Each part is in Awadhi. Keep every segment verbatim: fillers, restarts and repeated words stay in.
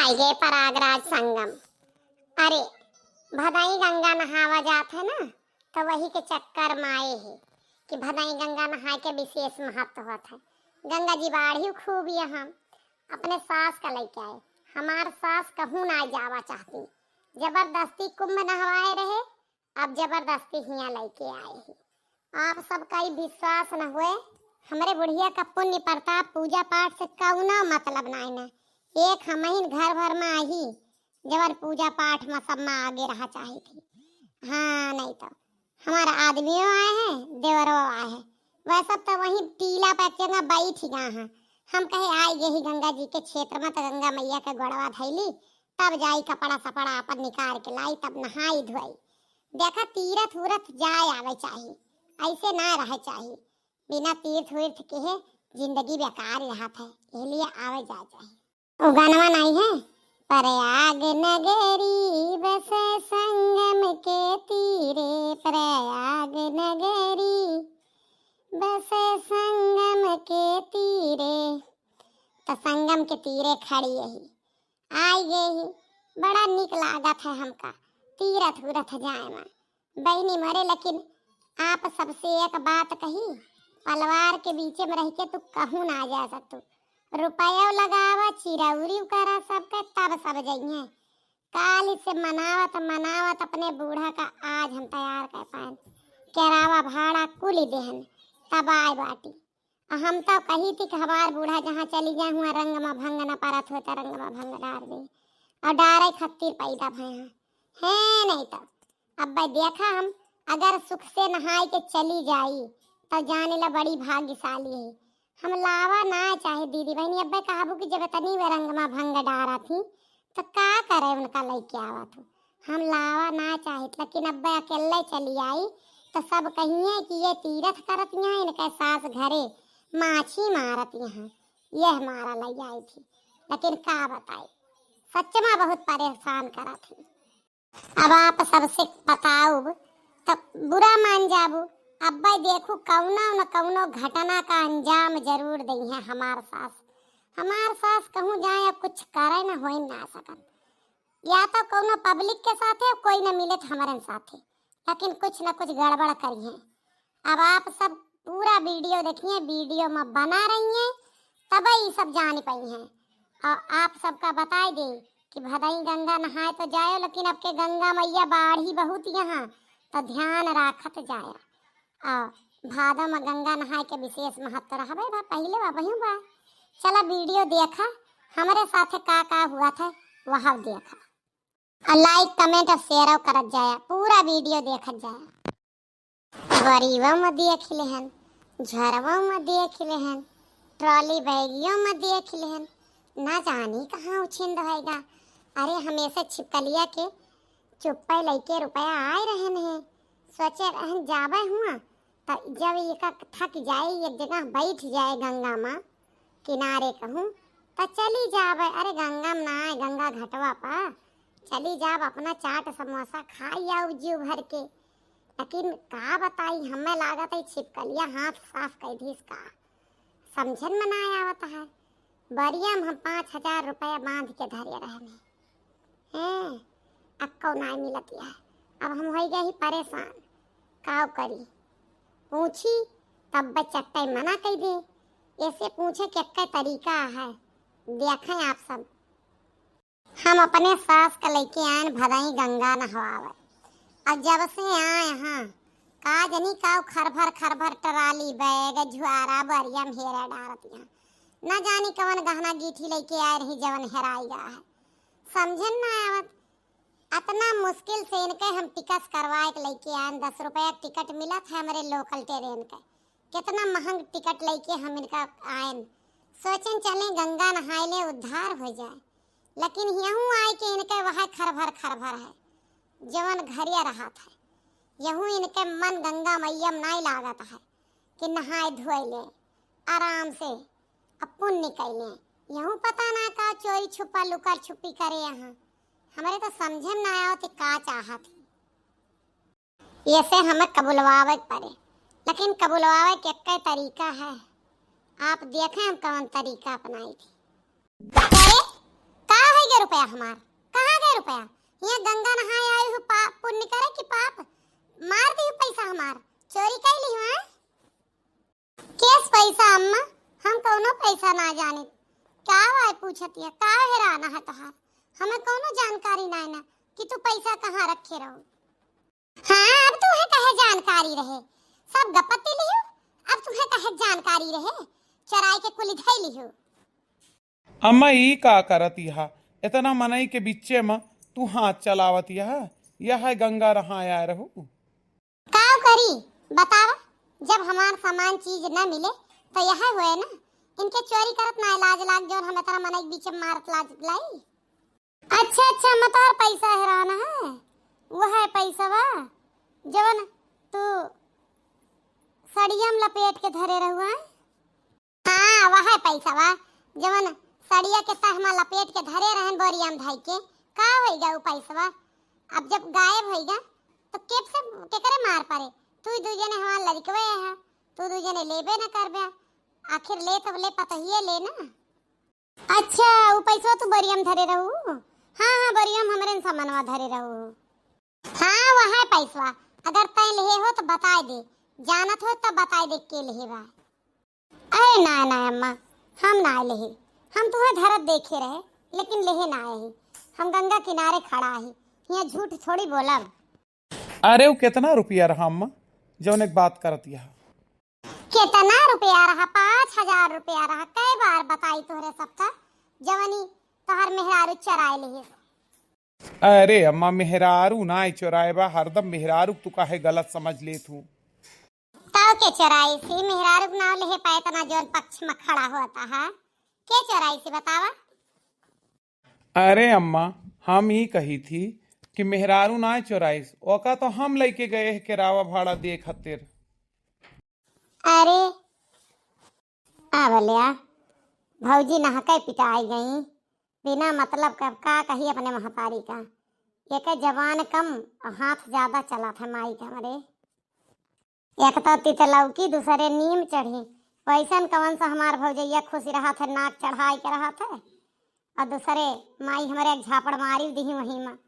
आइगे प्रयागराज संगम। अरे, भदई गंगा नहावा जात है ना, तो वही के चक्कर में आए है कि भदई गंगा नहाए के विशेष महत्व होत है। गंगा जी बाढ़ी खूब यहाँ, अपने सास का लेके आए। हमार सास कहूँ ना जावा चाहती, जबरदस्ती कुंभ नहवाए रहे, अब जबरदस्ती हियाँ लेके आए ही। आप सबका ई विश्वास न हुए, हमरे बुढ़िया का पुण्य प्रताप पूजा पाठ से कउनो मतलब नाई न। एक हमहिन घर भर में आही, जवन पूजा पाठ में सब में आगे रहा चाही थी। हाँ, नहीं तो हमारा आदमियों आए हैं, देवरो आए हैं। वह सब तो वहीं टीला पर एक जगह बैठ गया हैं। हम कहे, "आई यही गंगा जी के क्षेत्र में, तो गंगा मैया के गोड़वा धैली, तब जाई कपड़ा सपड़ा अपन निकाल के लाई, तब नहाई धोई।" देखा, तीरथ उरथ जाए आवे चाही, ऐसे ना रहे चाही। बिना तीर्थ उर्थ के है जिंदगी बेकार रहत है, इसलिए आवे जाए चाही। उ गानवा नाई है, "प्रयाग नगरी बसे संगम के तीरे, प्रयाग नगरी बसे संगम के तीरे।" तो संगम के तीरे खड़ी यही, आई गई ही, बड़ा निक लागत है हमका तीरथ उरथ जाए में। बहिनी मरे, लेकिन आप सबसे एक बात कही, पलवार के बीचे में रह के तू कहूँ ना जा सकतू। रुपयो लगावा, चिरौरी करा सबके, तब सब जइहें। काल से मनावत मनावत अपने बूढ़ा का आज हम तैयार कर पाएन। किरावा भाड़ा कुल देहन, तब आए बाटी। आ हम तो कही थी कि हमार बूढ़ा जहाँ चली जाए, हुआ रंग में भंग न परत हो, तो रंग में भंग डार दे। और डारे खातिर पैदा भए हैं, है नहीं तो। अब भाई देखा, हम अगर सुख से नहाए के चली जाई, तो जाने ला बड़ी भाग्यशाली है। हम लावा ना चाहे दीदी बहनी, अब कहबू कि जब तनी वे रंग में भंग डारा थी, तो का करे उनका लेके आवत हो? हम लावा ना चाहित, लेकिन अब अकेले चली आई, तो सब कहिए कि ये तीरथ करत यहाँ, इनके सास घरे माछी मारत यहाँ, यह मारा ले आई थी। लेकिन का बताई, सच में बहुत परेशान करत थी। अब आप सबसे बताउब, तब बुरा मान जाबू। अब भाई देखू, कउनो न कउनो घटना का अंजाम जरूर दइहें हमार सास। हमार सास कहूँ जाए, अब कुछ करे न होई ना सकन। या तो कउनो पब्लिक के साथे कोई न मिले तो हमरन साथे, लेकिन कुछ न कुछ गड़बड़ करिहें। अब आप सब पूरा वीडियो देखिए, वीडियो में बना रहिए, तब ई सब जान पाई हैं। और आप सबका बताए दे कि भदई गंगा नहाए तो जायो, लेकिन अब के गंगा मैया बाढ़ी बहुत यहाँ, तो ध्यान राखत जाया। और भादो में गंगा नहाए के विशेष महत्व रहबे बा, पहले बा, वहीं बा। चला वीडियो देखा, हमरे साथे का का हुआ था, वह देखा। और like, comment और share करत जाया, पूरा वीडियो देखत जाया। बरियो में देख लेहन, झरवो में देख लेहन, ट्रॉली बैगियो में देख लेहन, ना जानी कहाँ उछिंद होएगा। अरे, हमेशा छिपकलिया के चुप्पे लइके रुपया आए रहन है, सोचे रहन जाबे हुआ, त जब एका थक जाए, एक जगह बैठ जाए गंगा में किनारे कहूँ, त चली जाबे। अरे, गंगा में ना आए, गंगा घटवा पर चली जाब, अपना चाट समोसा खाई आउब जीव भर के। लेकिन का बताई, हमें लागत है छिपकलिया हाथ साफ कर दीस का, समझन में ना आवत है। बरिया में हम पाँच हजार रुपया बांध के धरे रहने हैं, अक्को नाई मिलत है। अब हम हो गए ही परेशान, काव करी? पूछी तब बे चट्टे मना कर दे। ऐसे पूछे के कई तरीका है, देखें आप सब। हम अपने सास का लेके आयन भदई गंगा नहवावे। अब जब से आए हैं, का जनी काव खरभर खरभर ट्राली, बैग, झुआरा, बरिया में हेरा डारत यहाँ। न जानी कवन गहना गीठी लेके आए रही, जवन हेराई गया है, समझन ना आवत। अतना मुश्किल से इनके हम टिकस करवाए के लेके आयन, दस रुपया टिकट मिलत है हमरे लोकल ट्रेन के। कितना महंग टिकट लेके हम इनका आयन, सोचन चले गंगा नहाए ले उद्धार हो जाए, लेकिन यहूँ आए के इनके वह खरभर खरभर है, जवन घरिया रहत है। यहूँ इनके मन गंगा मैया में नाई लागत है कि नहाए धोए ले, आराम से अब पुण्य कैले। यहूँ पता ना का चोरी छुपा लुकर छुपी करे यहाँ, हमरे तो समझे में ना आवत का चाहत है। ऐसे हमें कबुलवावे के पड़े, लेकिन कबुलवावे के एक तरीका है। आप देखें हम कौन तरीका अपनाई थी। अरे, का है ये रुपया? रुपया हमार? कहाँ गए रुपया? हियाँ गंगा नहाए आई हूँ, पाप पुण्य करे कि पाप? मार दी हूँ पैसा हमार, चोरी कर ली हूँ, हैं? केस पैसा अम्मा? हम कौनो पैसा ना जानी। का वाय पूछतिया, का हेराना है तोहार? हमें कौनो जानकारी ना है ना कि तू पैसा कहाँ रखे रहो। हाँ, अब तुम्हें कहे जानकारी रहे, सब गपति लियो। अब तुम्हें कहे जानकारी रहे, चराई के कुली धई लियो। अम्मा, ई का करत यहा? इतना मनई के बिच्चे म तू हाथ चलावत यहा? यह है गंगा रहा आय रहू। काव करी बतावा, जब हमार सामान चीज न मिले तो यह होए ना, इनके चोरी करत ना लाज लाग, जौन हम इतना मनई के बीच में मारत लाज लाई। अच्छा, अच्छा, अम्मा तोहर पैसा हेराना है, वह है पैसवा जवन तू सड़िया में लपेट के धरे रहुआ। हाँ, वह पैसवा जवन सड़िया के तह में लपेट के धरे रहन बोरिया में धई के, का होइगा उ पैसवा? अब जब गायब होइगा तो केप से केकरे मार पड़े? तू दू जने हमार लड़कवे है, तू दू जने लेबे न करबे, आखिर ले तब ले पतहिए ले ना। अच्छा, उ पैसवा तू बोरिया में धरे रहू? हाँ, हाँ, बोरिया में हमरे सामानवा धरे रहू। हाँ, वह पैसवा अगर तय लेहे हो तो बताए दे, जानत हो तब बताए दे के लेहे बा। अरे ना, ना अम्मा, हम ना लेहे, हम तुम्हें धरत देखे रहे, लेकिन लेहे ना आए ही। हम गंगा किनारे खड़ा ही, हियाँ झूठ थोड़ी बोलब। अरे, उ कितना रुपया रहा अम्मा, जौन एक बात करत यहा? कितना रुपया रहा? पाँच हजार रुपया रहा। कई बार बताई तोहरे सबका, जवनी तोहर मेहरारू चराए लिहिस। अरे अम्मा, मेहरारू नाय चोराए बा, हरदम मेहरारू तू काहे गलत समझ लेत हूँ? तब के चोराई सी? मेहरारू के नाव लेहे पाए तना जौन पक्ष में खड़ा होता है, के चोराई सी बतावा? अरे अम्मा, हम ई कही थी कि मेहरारू नाय चोराइस, ओका तो हम लइके गए हैं किरावा भाड़ा दे खातिर। अरे, आ बलिया, भौजी नहके पिटाई गई, बिना मतलब का, का कही अपने महतारी का। एके जबान कम और हाथ ज्यादा चला था माई के हमरे। एक तो तितलौकी, दूसरे नीम चढ़ी। वैसन कवन सा हमार भौजैया खुशी रहत है, नाक चढ़ाई के रहत है। और दूसरे माई हमरे एक झापड़ मारी दिही वहीं में।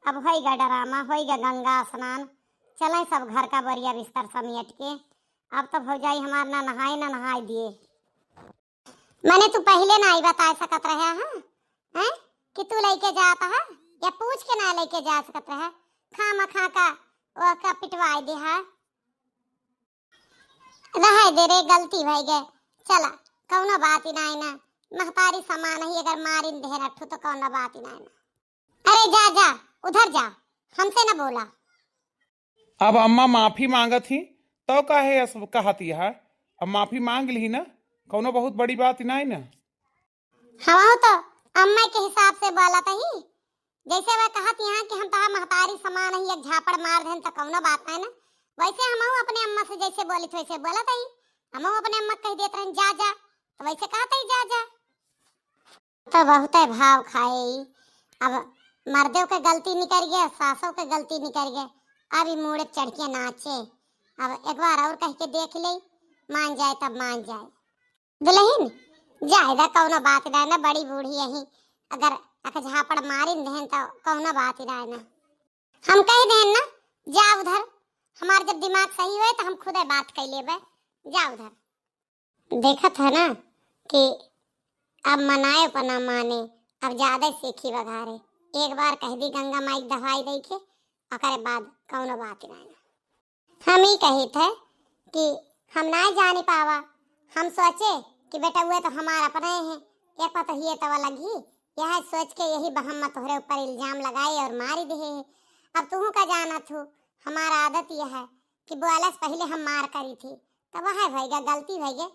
अब होइगा डरामा, होइगा गंगा स्नान। चलें सब घर का बोरिया बिस्तर समेट के। अब तो भौजाई हमार ना नहाए, ना नहाए दिए। मने तू पहिले नाई बताए सकत रहे, हाँ? हैं? कि तू लइके जात है? या पूछ के ना लइके जा सकत रहे? खामखा का, ओका पिटवाए दे, हाँ? रहे दे रे, गलती भई गए। चला, कौनो बात ही नाई ना। महतारी समान ही, अगर मारिन देहे रठू तो कौनो बात ही नाई ना। अरे जा, जा, उधर जा, हमसे न बोला। अब अम्मा माफी मांगत ही, तो काहे अस कहत यह? अब माफी मांग ली ना, कौनो बहुत बड़ी बात नाई ना। हमहू तो अम्मा के हिसाब से बोलत ही, जैसे वह कहत यहाँ कि हम तोहार महतारी समान ही, एक झापड़ मार देन तो कौनो बात नाई ना, वैसे हमहू अपने अम्मा से जैसे बोलित वैसे बोलत ही। हमहू अपने अम्मा के कह देत रहन, "जा, जा," तो वैसे कहत ही, "जा, जा।" तो बहुते भाव खाए ई। अब मर्दों के गलती निकल गया, सासों के गलती निकल गया, अब ई मूड़े चढ़ के नाचे। अब एक बार और कह के देख ले, मान जाए तब मान जाए। दुल्हन, जाए दा, कौनो बात ना, ना बड़ी बूढ़ी यही, अगर एक झापड़ मारिन देहन तो कौनो बात ही ना, ना। हम कह देहन ना, जा उधर, हमार जब दिमाग सही होए तो हम खुदे बात कर लेबे, जा उधर। देखत है ना कि अब मनाए पर ना माने, अब ज्यादा सीखी बघारे। एक बार कह दी गंगा माई के दवाई दे के, ओकरे बाद कौनो बात ही ना। हम ही कही थे कि हम ना जानी पावा, हम सोचे कि बेटा हुए तो हमार अपने हैं, एक पतहिए तवा लगी, यह सोच के यही बहम में तोहरे ऊपर इल्जाम लगाए और मारी दिए है। अब तू का जानत हो, हमार आदत यह है कि बोला से पहले हम मार करी थी, तो वह भैया गलती भैया,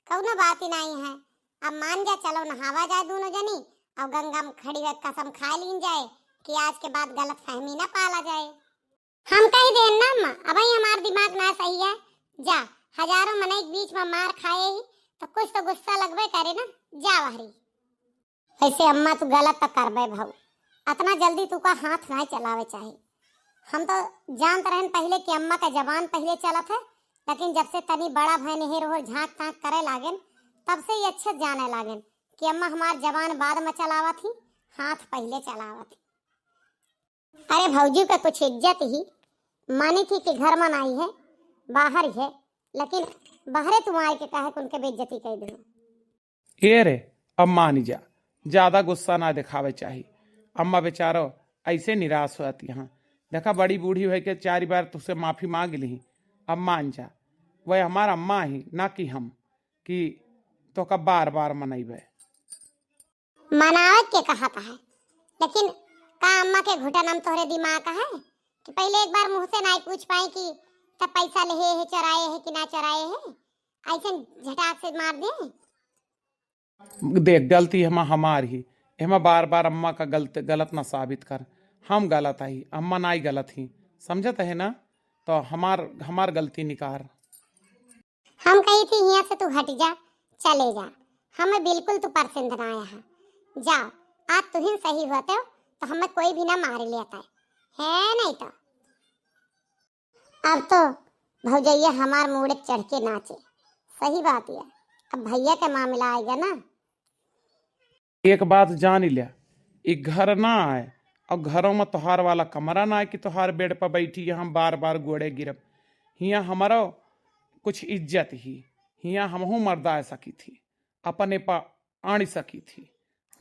कौनो बात ही नहीं है। अब मान जा, चलो नहावा जाए दोनों जनी, और गंगा में खड़ी हुए कसम खा लीन जाए कि आज के बाद गलत फहमी ना पाला जाए। हम कही देन ना अम्मा, अब ही हमार दिमाग ना सही है। जा, हजारों मनई के बीच में मार खाए ही, तो कुछ तो गुस्सा लगबे करे ना। जा वहरी। वैसे अम्मा तू गलत तो करबे भाऊ, अतना जल्दी तू का हाथ ना चलावे चाहे। हम तो जानत रहन पहले कि अम्मा का जबान पहले चलत है, लेकिन जब से तनी बड़ा भैन हेर होर झांक ताक करे लागेन, तब से ही अच्छे जाने लागेन कि अम्मा हमार जबान बाद में चलावत ही, हाथ पहिले चलावत ही। अरे भौजी का कुछ इज्जत ही, मानी थी कि घर मा नाई है, बाहर ही है, लेकिन बाहरे तुम आए के काहे के उनके बेइज्जती कइ दियो? ए रे, अब मानी जा, ज्यादा गुस्सा ना देखावे चाही। अम्मा बेचारो ऐसे निराश होत यहाँ। देखा, बड़ी बूढ़ी होइ के चारि बार तुसे माफी मांग लिही, अब मान जा। वह हमार अम्मा ही, ना कि हम, कि तोका बार बार मनइबे। मनावे के कहत है, लेकिन का अम्मा के घुटन हम तोहरे दिमाग है कि पहिले एक बार मुँह से नाई पूछ पाई कि तब पैसा लेहे है, चोराए है कि ना चोराए है? ऐसे झटाक से मार दे। देख, गलती हमा, हमार ही, एमा बार बार अम्मा का गलत, गलत ना साबित कर। हम गलत ही, अम्मा नाई गलत ही, समझत है ना? तो हमार, हमार गलती निकार। हम कही थी, हियाँ से तू हट जा, चले जा, हमें बिल्कुल तू पसंद ना आया है। जा, आज तुहिन सही होते हो तो हमें कोई भी ना मार लेता है, है नहीं तो। अब तो भौजैया हमार मूड़े चढ़ के नाचे। सही बात है, अब भैया के मामला आएगा ना। एक बात जान लिया, ई घर ना आए और घरों में तोहार वाला कमरा ना आए कि तोहार बेड पर बैठी हम बार बार गोड़े गिरब। हियाँ हमारो कुछ इज्जत ही, हियाँ हमहू मर्दा सकी थी, अपने पा आन सकी थी।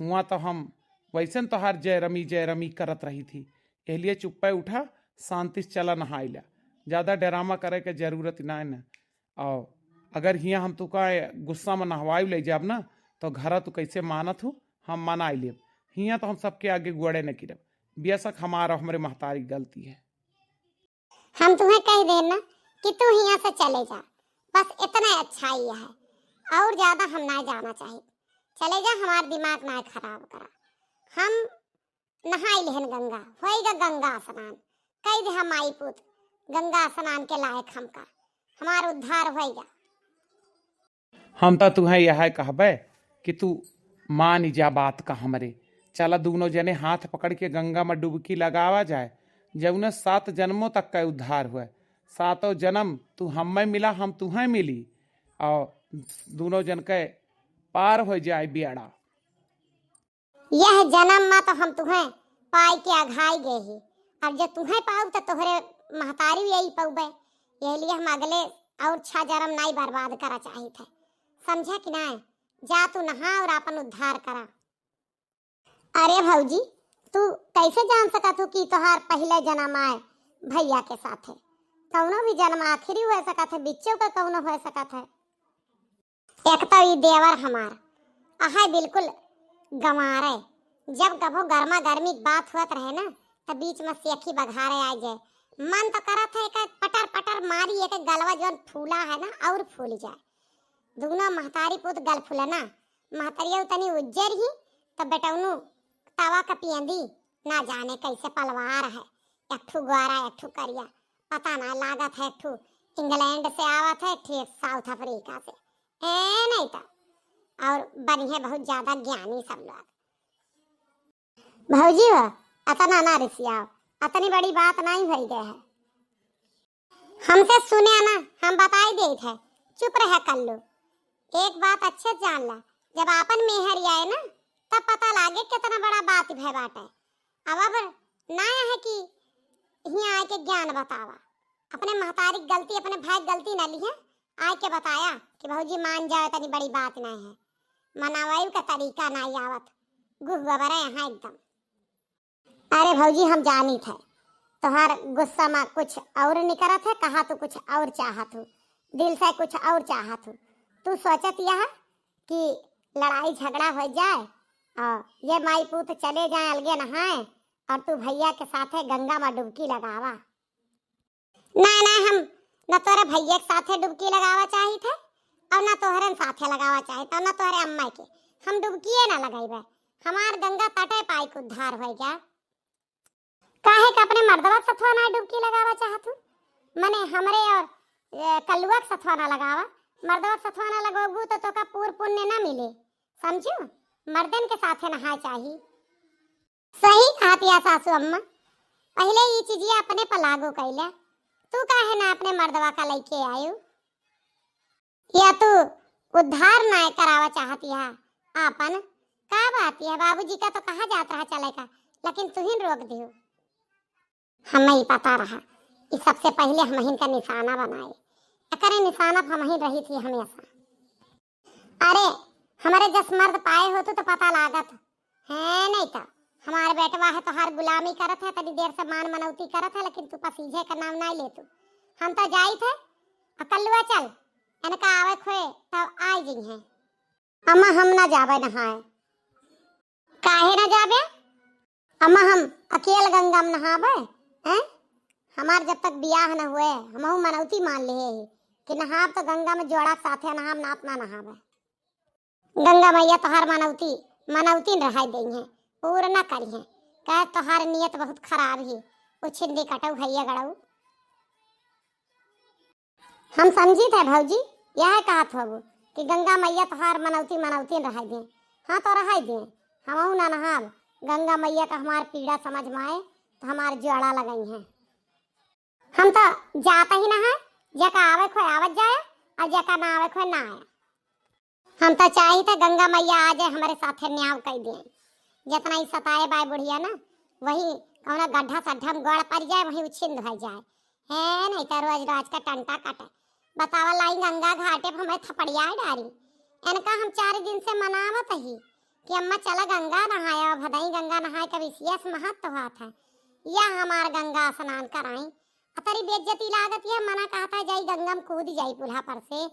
हुआ तो हम वैसन तोहार जय रमी जय रमी करत रही थी, एहलिए चुप्पे उठा, शांति से चला नहाइला, ज्यादा ड्रामा करे के जरूरत ना है ना। और अगर हियाँ हम तुका गुस्सा में नहवाई ले जाब ना, तो घरा तू कैसे मानत हूँ, हम मनाई लेब। हियाँ तो हम सबके आगे गोड़े न गिरब, बेशक हमार और हमरे महतारी की गलती है। हम तुम्हें कह देन ना कि तू हियाँ से चले जा, बस इतना अच्छा ही है, और ज्यादा हम ना जाना चाहिए। चले जा, हमार दिमाग ना खराब करा। हम नहाई लेहन गंगा, होइगा गंगा स्नान, कई दे हम आई पूत गंगा स्नान के लायक हमका, हमार उद्धार होइगा। हम तो तुहें यह कहबे कि तू मान जा बात का हमरे। चला, दोनों जने हाथ पकड़ के गंगा में डुबकी लगावा जाए, जौने सात जन्मों तक का उद्धार हुए। सातों जन्म तू हमें मिला, हम तुहें मिली, और दोनों जन के पार हो जाए बेड़ा। यह जन्म मा तो हम तुहें पाई के अघाई गए ही, अब जो तुहें पाउब तो तोहरे महतारी यही पउबे। यही लिए हम अगले और छह जन्म नाई बर्बाद करा चाहित है, समझा कि नाई? जा तू नहा और अपन उद्धार करा। अरे भौजी, तू कैसे जान सकत हो कि तोहार पहले जन्म आए भैया के साथे? कौनो भी जन्म आखिरी हो सकत है, बिच्चों का कौनो हो सकत है। एक तो ई देवर हमार अहै बिल्कुल गंवारे, जब कभो गर्मा गर्मी की बात होत रहे ना, त बीच में सेखी बघारे आ जाए। मन तो करत है एक पटर पटर मारी, एक गलवा जौन फूला है ना और फूल जाए। दुनो महतारी पूत गल फूले ना, महतरिया तनी उज्जर ही, तो बेटौनू तवा का पियंदी, ना जाने कैसे पलवार है, एक ठू गोरा, एक ठू करिया, पता ना लागत है, एक ठू इंग्लैंड से आवत है, एक ठू साउथ अफ्रीका से। ए नहीं तो, और बनिहे बहुत ज्यादा ज्ञानी सब लोग। भौजी हो, अतना ना रिसियाओ, अतनी बड़ी बात नहीं भई गए है। हमसे सुने ना, हम बताई देत है, चुप रहे कल्लू। एक बात अच्छे से जान ला, जब आपन मेहर आए ना, तब पता लागे कितना बड़ा बात भय बाटे। अब, अब ना है कि हियाँ आए के ज्ञान बतावा। अपने महतारी की गलती, अपने भाई की गलती ना लिहे, आए के बताया कि भौजी मान जाओ, इतनी बड़ी बात नहीं है। मनावे का तरीका नहीं आवत, गुह गोबरे यहाँ एकदम। अरे भौजी, हम जानित है, तोहार गुस्सा में कुछ और निकरत है, कहा तू कुछ और चाहत हूँ, दिल से कुछ और चाहत हूँ। तू सोचत यह कि लड़ाई झगड़ा हो जाए और ये माई पूत चले जाए अलगे नहाए और तू भैया के साथे गंगा में डुबकी लगावा। ना, ना, हम ना तोरे भैया के साथे डुबकी लगावा चाहित है और ना तोहरे साथे लगावा चाहित और ना तोहरे अम्मा के। हम डुबकिए ना लगाइबे, हमार गंगा तटे पाई के उद्धार होइगा। काहे के अपने मर्दवा के सथवा ना डुबकी लगावा चाहत हूँ? मने हमरे और, ए, कल्लुआ के सथवा ना लगावा। मर्दवा के सथवा ना लगोबू तो तोका पूर पुण्य ना मिले, समझू? मर्दन के साथे नहाए चाही। सही कहत या सासू अम्मा, पहिले ई चीजिया अपने पर लागू कैला। तू काहे ना अपने मर्दवा का लइके आयु? या तू उद्धार ना करावा चाहत या आपन? का बात है, बाबूजी का तो कहा जात रहा चले का, लेकिन तुहिन रोक दियो। हमें ही पता रहा, ई सबसे पहिले हमहिन का निशाना बनाए, एकरे निशाना पर हमहिन रही थी हमेशा। अरे, हमरे जस मर्द पाए होतू तो पता लागत है, नहीं तो हमार बेटवा है तोहार गुलामी करत है, तनी देर से मान मनौती करत है, लेकिन तू पसीझे का नाम नहीं लेतू। हम तो जाइत है, आ कल्लुआ चल, इनका आवे खोए तब आई जइहें। अम्मा, हम ना जाबे नहाए। काहे ना जाबे? अम्मा, हम अकेल गंगा में नहाबे, हैं? हमार जब तक बियाह न हुए, हमहू मनौती मान लिहे ही कि नहाब तो गंगा में जोड़ा के साथे नहाब, नात ना नहाबे। गंगा मैया तोहार मनौती, मनौती न रहाई देइहें, पूरा ना करिहें। कहे तोहार नियत बहुत खराब ही, उछिंदी कटऊ हैया गड़ऊ। हम समझित है भौजी, यह कहत होबू कि गंगा मैया तोहार मनौती, मनौती न रहाई दें। हाँ तो रहाई दें, हमहू ना नहाब। गंगा मैया का हमार पीड़ा समझ में आए तो हमार जोड़ा लगइहें। हम तो जात ही ना है, जेका आवे खोए आवत जाए और जेका ना आवे खोए ना आए। हम तो चाहित है गंगा मैया आ जाए, हमरे साथे न्याव कई दे। जितना ही सताए बाय बुढ़िया ना, वही कौनो गड्ढा सड्ढा में गोड़ पड़ जाए, वही उछिंद हो जाए। है नहीं तो रोज रोज का टंटा कटे। बतावा लाई गंगा घाटे पर हमें थपड़िया डारी। इनका हम चार दिन से मनावत ही कि अम्मा चला गंगा नहाया, भदई गंगा नहाए का विशेष महत्व होत है। या हमार गंगा स्नान कराई। अतरी बेइज्जती लागत है, मना कहता जाई गंगा में कूद जाई पुल्हा पर से।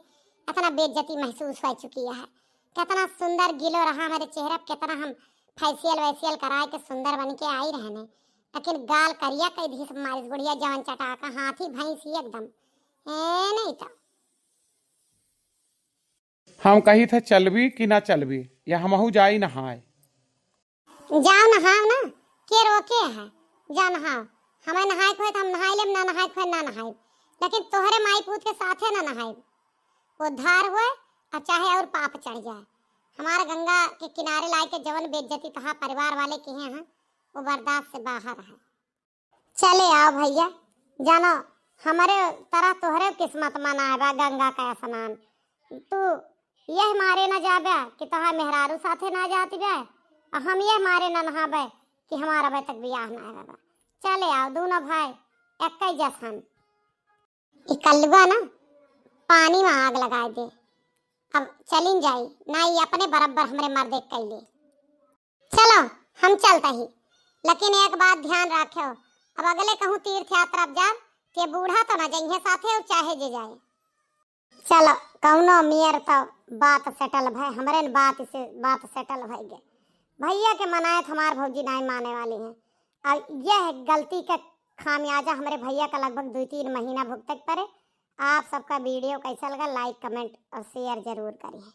इतना बेइज्जती महसूस हो चुकी है। कितना सुंदर गिलो रहा मेरे चेहरा, कितना हम फेशियल वेशियल कराए के सुंदर बन के आई रहने, लेकिन गाल करिया कई दिहिस मारिस बुढ़िया, जवन चटाका हाथी भैंस ही एकदम। ए नहीं तो। हम कही थे चलबी कि ना चलबी, या हमहू जाई नहाए। जाओ नहाओ ना, के रोके है? जाओ नहाओ। हमें नहाए खोए तो हम नहाए लेब, ना नहाए खोए ना नहाए, लेकिन तोहरे माई पूत के साथे ना नहाए। उद्धार होए और चाहे और पाप चढ़ जाए। हमार गंगा के किनारे लाए के जवन बेइज्जती तहा परिवार वाले किहे हैं, वो बर्दाश्त से बाहर है। चले आओ भैया, जानो हमरे तरह तोहरे किस्मत मनाए बा गंगा का स्नान। तू यह मारे ना जाबे कि तोहार मेहरारू साथे ना जाती बे, और हम यह मारे ना नहाबे कि हमारा अबे तक बियाह ना आवे बा। चले आओ दोनों भाई, एक ही जसन। ई कल्लुआ ना पानी में आग लगाए दे। अब चलिन जाई ना, ई अपने बराबर हमरे मर्दे कैले। चलो, हम चलता ही, लेकिन एक बात ध्यान रखो, अब अगले कहूँ तीर्थ यात्रा जाब, ते बूढ़ा तो ना जइहे साथे और चाहे जे जाए। चलो, कौनो मेर तो बात सेटल भय, हमरे न बात से बात सेटल भय गए। भैया के मनाए तो हमार भौजी नाई माने वाली हैं। और यह गलती का खामियाजा हमरे भैया का लगभग दो तीन महीना भुगते के पड़े। आप सबका वीडियो कैसा लगा, लाइक, कमेंट और शेयर जरूर करिए।